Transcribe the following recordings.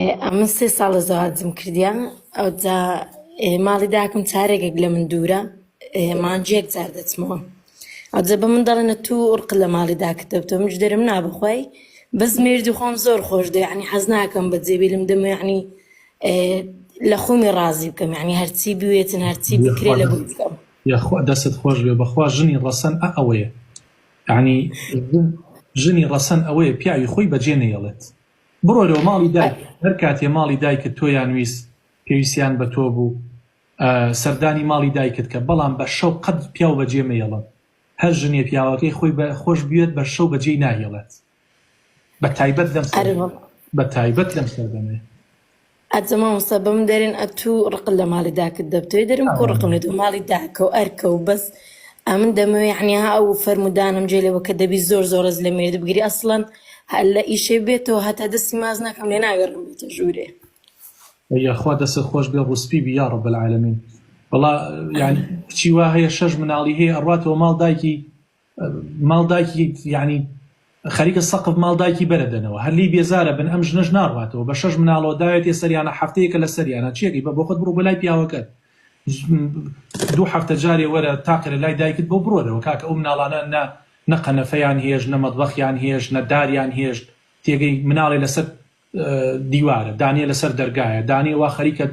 ئەمن سێ ساڵە زەواجم کردیە ئەوجا ماڵی داکم چارێکێک لە من دوورە مانگی یەک جار دەچمەوە ئەوجا بە من دەڵێنە تو ڕق لە ماڵی داکت دەبتەوە منیش دەرم نا بەخوای بەس مێردی خۆم زۆر خۆش دەوێ یعنی حەز ناکەم بە جێبیلم دەمە یعنی لە خۆمی ڕازی بکەم یعنی هەرچی بوێتن هەرچی بکرێ لە بۆی بکەم. یاخوا دەستت خۆش بێ بەخوا ژنی ڕەسەن ئا ئەوەیە یعنی ژنی ڕەسەن ئەوەیە پیاوی خۆی بەجێ نەیەڵێت بڕۆرەوە ماڵی دایکت هەر کاتێ ماڵی دایکت تۆیان ویست پێویستیان بە تۆ بوو سەردانی ماڵی دایکت کە بەڵام بە شەو قەت پیاو بەجێ مەیەڵن هەر ژنێ پیاوەکەی خۆی بە خۆش بوێت بە شەو بەجێی ناهێڵێت بە تایبەت لەم سەردەمە بە تایبەت لەم سەردەمەیە. ئەجە مامۆستا بەم دەرێن ئەتوو ڕقت لە ماڵی داکت دەبتەوە دەرم کو ڕقم لێ ماڵی داکە و ئەرکە و بەس ئەمن دەمەوێ یعنی ها ئەو فەرموودانم جێ لێوە کە دەبی زۆر زۆر ڕێز لە مێرد بگری ئەسڵەن هەر لە ئیشێ بێتەوە هەتا دەستی ماچ نەکەم لێ ناگەڕێم بێتە ژوورێ. ئەی یاخوا دەستت خۆش بێ ڕوسپی بی یاڕب العالمین وەڵا یانی کچی وا هەیە شەش مناڵی هەیە ئەڕواتەوە ماڵ دایکی ماڵ دایکی یانی خەریکە سەقف ماڵ دایکی بەرە دەنەوە هەر لێی بێزارە بن ئەم ژنەش ناڕواتەوە بە شەش مناڵەوە داوێتێ سەریانە هەفتەیەکە لە سەریانە چیەکەی بە بۆخۆت بڕۆ بۆ لای پیاوەکەت دوو هەفتە جارێ وەرە تاقێ لە لای دایکت بۆ بڕۆرەوە کاکە ئەو مناڵانە نە نە قەنەفەیان هێشت نە مەتبەخیان هێشت نە داریان هێشت تێگەی مناڵێ لەسەر دیوارە دانیە لەسەر دەرگایە دانیە وا خەریکە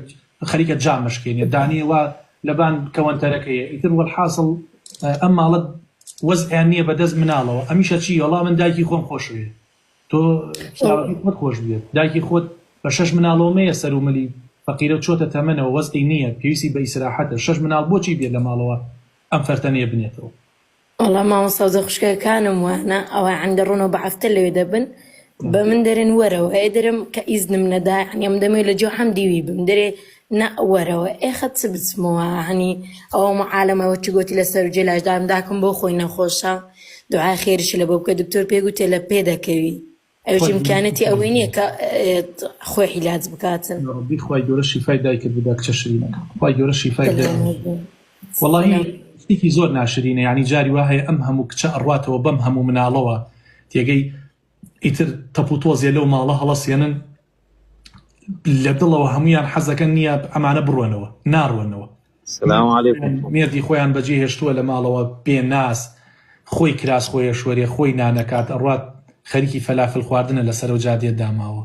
خەریکە جام ئەشکێنێ دانیە وا لەبان کەوەنتەرەکەیە ئیتر وەلحاسڵ ئەم ماڵە وەزعیان نییە بەدەست مناڵەوە ئەمیشە چی وەڵا من دایکی خۆم خۆشەوێ تۆ پیاوەکەی خۆت خۆش بوێت دایکی خۆت بە شەش مناڵەوە مەیە سەر و ملی فەقیرە چۆتە تەمەنەوە وەزعی نییە پێویستی بە ئیسراحەتە شەش مناڵ بۆچی بێت لە ماڵەوە ئەم فەرتەنەیە بنێتەوە. وەڵا مامۆستا وزە خوشکەکانم وانە ئەوە یەعنی دەڕۆنەوە بە هەفتە لەوێ دەبن بە من دەرێن وەرەوە ئێ دەرێم کە ئیزنم نەدا یەعنی ئەم دەمەوێ لە جێ حەمدی وی بم دەرێ نا وەرەوە ئێ خەت چ بچمەوە هەنی ئەوە معالەمەوە چ گۆتی لەسەر جێ لاش دام داکم بۆ خۆی نەخۆشە دوعای خێریشی لە بۆ بکە دکتۆر پێ گوتێ لە پێ دەکەوی ئەویش ئیمکانەتی ئەوەی نییە کە خۆی عیلاج بکاتن. یاڕەبی خوای گەورە شیفای دایکت بدا کچە شرینەکەم خوای گەورە شیفای بدات وەڵاهی شتێکی زۆر ناشرینە یعنی جاری وا هەیە ئەم هەموو کچە ئەڕواتەوە بەم هەموو مناڵەوە تێگەی ئیتر تەپ و تۆزێ لەو ماڵە هەڵەسێنن لە دڵەوە هەمویان حەزەکەن نییە ئەمانە بڕۆنەوە ناڕۆنەوە سلام علیکم مێردی خۆیان بەجێ هێشتووە لە ماڵەوە بێ ناز خۆی کراس خۆی ئەشۆرێ خۆی نانەکات ئەڕوات خەریکی فەلافل خواردنە لەسەرەو جادێ داماوە.